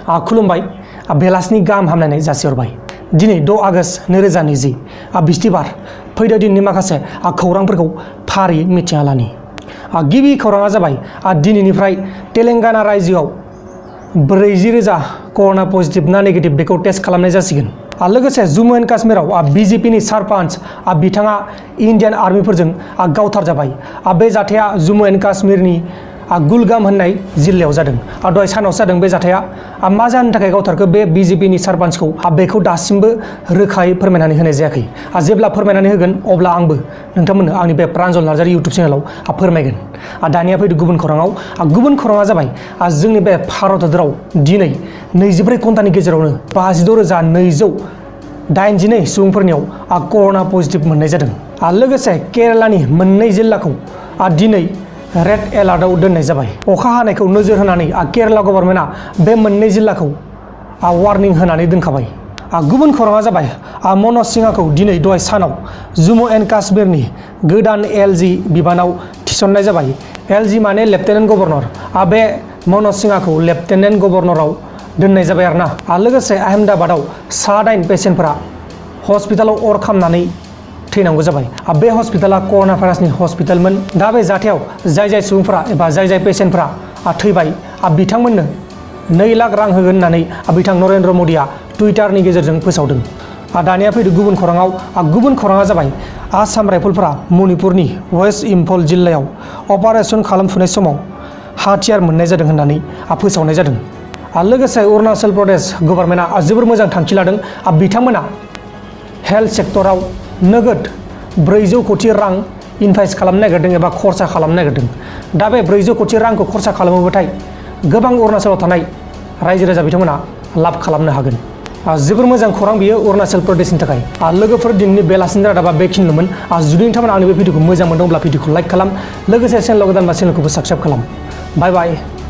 खुलुमबाय बेलासिनि गाहाम हामलायनाय जासिहरबाय। दिनै 6 आगष्ट 2020 बिस्थिबार फैदो दिननि माखासे खौरांफोरखौ फारियै मिथिना लानि। गिबि खौराङा जाबाय दिनैनिफ्राय तेलेंगाना रायजोआव 40,000 कर'ना पजिटिभ ना नेगेटिभ बेखौ टेस्ट खालामनाय जासिगोन। लोगोसे जम्मु एन्ड काश्मीराव बिजेपिनि सारपान्च बिथाङा इन्डियान आर्मिफोरजों गावथारजाबाय। बे जाथाया जम्मु एन्ड काश्मीरनि गुलगाम होननाय जिल्लायाव जादों। दहाय सानावसो जादों बे जाथाया। मा जाहोननि थाखाय गावथारखो बे बिजेपिनि सारपान्चखौ बेखौ दासिमबो रोखायै फोरमायनानै होनाय जायाखै। जेब्ला फोरमायनानै होगोन अब्ला आंबो नोंथांमोननो आंनि बे प्रान्जल नार्जारि इउटुब चेनेलाव फोरमायगोन। दानिया फैदो गुबुन खौराङाव। गुबुन खौराङा जाबाय जोंनि बे भारत हादराव दिनै 24 घन्टानि गेजेरावनो 52,282 सुबुंफोरनियाव कर'ना पजिटिभ मोननाय जादों। लोगोसे केरालानि मोननै जिल्लाखौ दिनै रेड एलार्टआव दोननाय जाबाय। अखा हानायखौ नोजोर होनानै केराला गभर्नमेन्टआ बे मोननै जिल्लाखौ वार्निं होनानै दोनखाबाय। गुबुन खौराङा जाबाय मनज सिंहाखौ दिनै दहाय सानाव जम्मु एन्ड काश्मीरनि गोदान एलजी बिबानाव थिसननाय जाबाय। एलजी माने लेफ्टेनेन्ट गभर्नर। बे मनज सिंहाखौ लेफ्टेनेन्ट गभर्नराव दोननाय जाबाय आरोना। लोगोसे आहमेदाबादाव 9 पेसेन्टफोरा हस्पिटालाव अर खामनानै थैनांगौ जाबाय। बे हस्पिटाला कर'ना भाइरासनि हस्पिटालमोन। दा बे जाथायाव जाय सुबुंफोरा एबा जाय पेसेन्टफोरा थैबाय बिथांमोननो 2 लाख रां होगोन होननानै बिथां नरेन्द्र मदिया टुइटारनि गेजेरजों फोसावदों। दानिया फैदो गुबुन खौराङाव। गुबुन खौराङा जाबाय आसाम राइफलफोरा मणिपुरनि वेस्ट इम्फल जिल्लायाव अपारेशन खालामफुनाय समाव हाथियार मोननाय जादों होननानै फोसावनाय जादों। लोगोसे अरुणाचल प्रदेश गभर्नमेन्टआ जोबोर मोजां थांखि लादों। बिथांमोना हेल्थ सेक्टराव नोगोद 400 कोटि रां इनभेस्ट खालामनो नागिरदों एबा खरसा खालामनो नागिरदों। दा बे 400 कोटि रांखौ खरसा खालामोबाथाय गोबां अरुणाचलाव थानाय रायजो राजा बिथांमोना लाब खालामनो हागोन। जोबोर मोजां खौरां बियो अरुणाचल प्रदेशनि थाखाय। लोगोफोर दिनैनि बेलासिनि रादाबा बेखिनिल'मोन। जुदि नोंथांमोना आंनि बे भिडिअखौ मोजां मोनदोंब्ला भिडिअखौ लाइक खालाम। लोगोसे चेनेलाव गोदानबा चेनेलखौबो साबस्क्राइब खालाम। बाय बाय।